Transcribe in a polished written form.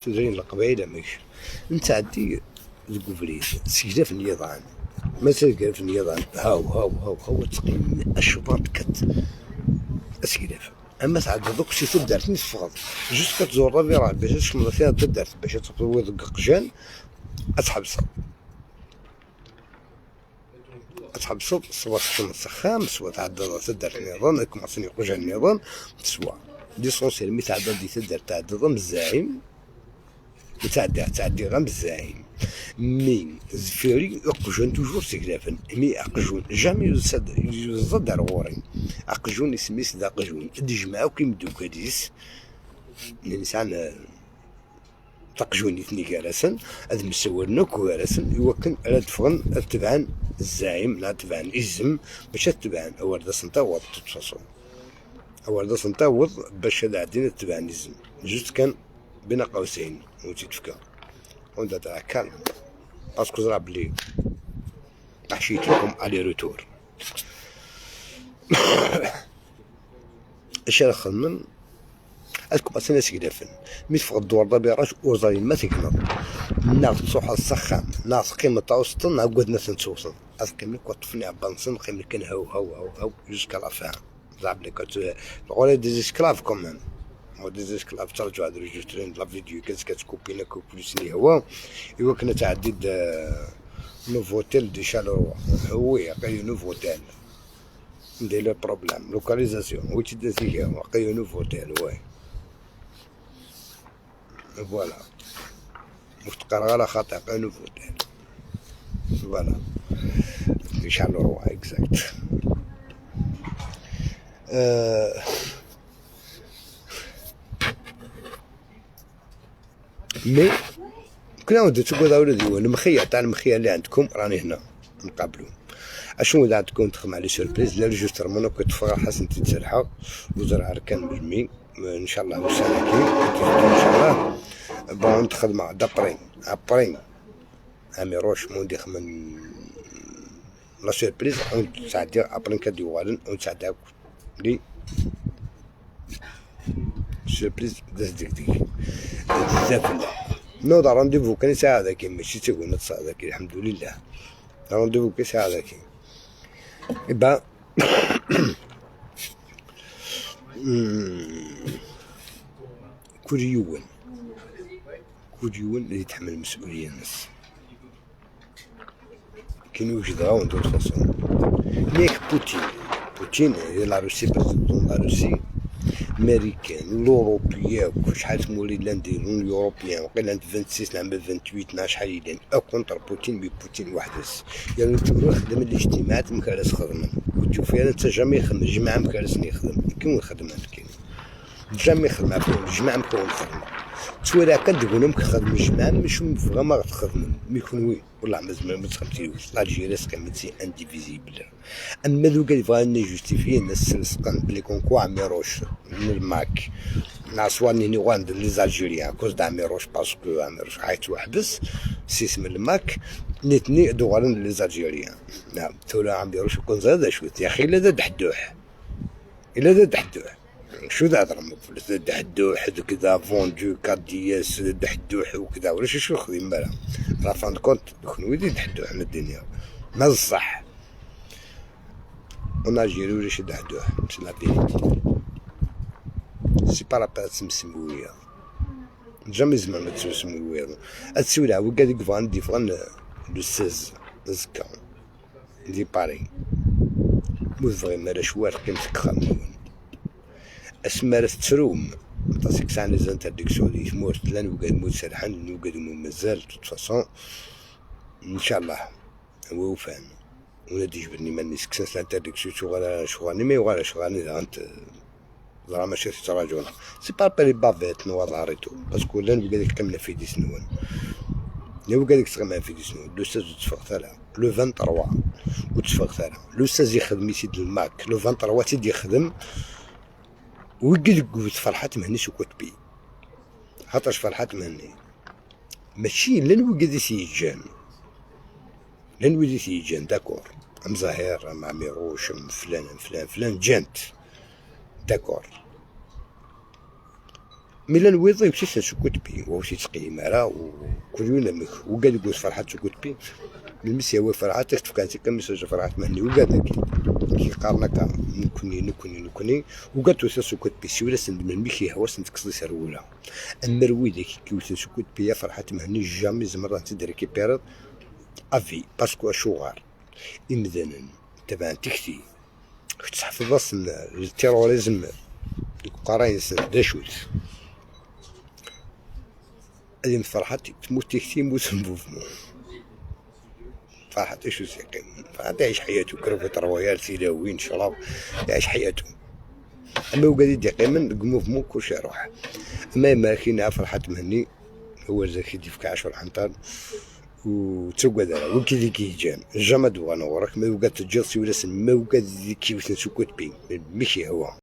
تدرين القبايل ماكش نتعدي ذك سجلة في النظام، ما تلقى في النظام هاو هاو هاو هاو تقيم الشباط كت اسكلاف. اما تعدي دوك سي تدارت نتفغض juste كتزور راه باش تشمل فيها تدارت باش تطوي دوك قجان اتحبس تحبسو، سوا تخدم السخام سوا تعدى تدار النظام كوماسيني قجان النظام، سوا l'essentiel mais تعدى دي تدار تعدى الزعيم تعدي تعدي غير الزعيم. mais زفيري اقجون toujours سكلافن، mais اقجون jamais يزد غوري اقجون يسميس ذا قجون ديجمعو كيمدو كاديس الانسان تقجون يثني كاراسن هاد مسولنا كاراسن يوكن على تفغن تبعن الزعيم لا تبعن الزم باش تبعن اول دا سنتاوض تتفاصل اول دا سنتاوض باش هاد عدينا تبعن الزم juste كان بين قوسين وتتفكا وانت تاع calme parce que زرا بلي حشيت لكم aller-retour. اش راه خدمن اسكو باسنا سكلافن mais تفغ الدوار دابا وزاري ما تكنض ناغ تصوح السخام ناغ قيمة تاوسطن عقود ناس نتوصل قيمة كوطفني عبانسن قيمة كان هاو هاو هاو هاو jusqu'à la fin زعما بلي كت des esclaves quand même des esclaves ترجعوا هاد ريجسترين la vidéo كانت كتكوبينا كوبليسني هو ايوا كنا تعديد Novotel de Charleroi هو قايو Novotel ندير le problème localisation و تي قايو Novotel oui voilà مفتقر على خاطر قايو Novotel voilà de Charleroi exact. mais كنا ودي تقول اولادي المخيع تاع المخيع اللي عندكم راني هنا نقابلو. اشنو اذا عندكم تخدم على surprise لا l'enregistrement كتفرح حسن تتسرحا وزرع ركان مجمي ان شاء الله وسنة ان شاء الله bon تخدم d'après après اميروش موندي خمن la surprise تعدي après كديوالن ونتعدى les surprises داز ديك ديك بزاف. نو دا rendez-vous كان ساعة ذاك ماشي تقول نتص ذاك الحمد لله rendez-vous كان ساعة ذاك إبا كل يوم كل يوم اللي يتحمل المسؤولية الناس كاين يوجد غاون de façon ياك بوتين بوتين la Russie président la Russie امريكان l'européen شحال تمولي لاندي l'européen وقيلا عند 26 نعم 28 شحال يدين او contre بوتين mais بوتين وحدس يعني تقول خدم الاجتماعات مكالس خدمة وتشوف فيها انت jamais يخدم الجماعة مكالس يخدم كيما الخدمة كاين jamais يخدم عفوا الجماعة مكون خدمة تسوى كان تقول لهم خدم الجماعة مش vraiment غتخدم mais يكون oui والله مازال ما تخدمتيوش l'Algérie سقيمتي indivisible. اما ذوك اللي بغا justifier الناس سقن بلي comme quoi عميروش من الماك ناسواني ني les Algériens à cause d'عميروش parce que عميروش حيت وحبس سيس من الماك نتني دوغالن les Algériens. نعم تولا عميروش يكون زاد شوية يا اخي الا ذا دحدوح الا ذا دحدوح شو ذا هضر دحدوح كذا vendu كادياس دحدوح وكذا ولا شو خديم بالا راه fin de compte كون ويدي دحدوح من الدنيا ما الصح en Algérie ولا شي دحدوح c'est la vérité c'est pas la peine تسمسمويا jamais زعما ما تسمسمويا اتسولا وكا فان دي فان le 16 زكا دي باري مو vraiment راه شوار قيمتك خامون اسمار تروم تاسيك ساعة les interdictions دي تمورت لا نوقد موت سرحان نوقد مازال toute façon ان شاء الله هو فان ولا تجبرني ماني سكسنس l'interdiction شغال شغالني ما يوغال شغالني انت زعما ماشي تراجعونا c'est pas بالي بافيت نوضع ريتو parce que لا نوقد كملة في دي سنون نوقد تغمى في دي سنون le 16 تفغ ثلا le 23 وتفغ ثلا le 16 يخدم يسيد الماك le 23 تيدي يخدم ويقول فرحات مهني شو كتبي خاطرش فرحات مهني ماشي لا نوقد سيجان لا نوقد سيجان d'accord ام زهير ام عميروش ام فلان ام فلان فلان جانت d'accord. ميلان ويضي وسيس سكوت بي وسي تقيم راه وكل يوم وقال يقول فرحات سكوت بي المسيا هو فرحات تفكان كم message فرحات مهني. وقال كي قارنا نكوني نكوني نكوني وقال توسا سكوت بي سي ولا سند من ميكي هو سند كصلي سرولا اما رويدي كي وسا سكوت بي فرحات مهني jamais زمرة تدري récupérer à vie، parce que اشوغار إمذانا تبع تكتي تحفظ ال terrorisme قراين داشوت هذه فرحات تموت تكتي موت mouvement. فرحات شو سيقيم؟ فرحات يعيش حياته، crevette royale، سيلاوين، شراب، يعيش حياته. اما وقال يدي قيمن mouvement كلشي يروح. اما ما كاين فرحات مهني هو زاكي يفك 10 عنتر وتسوق وكي ذيك يجان jamais دوغا نورك ما وقات تجلسي ولا ما وقات ذيك كيف سكوت بي ماشي هو.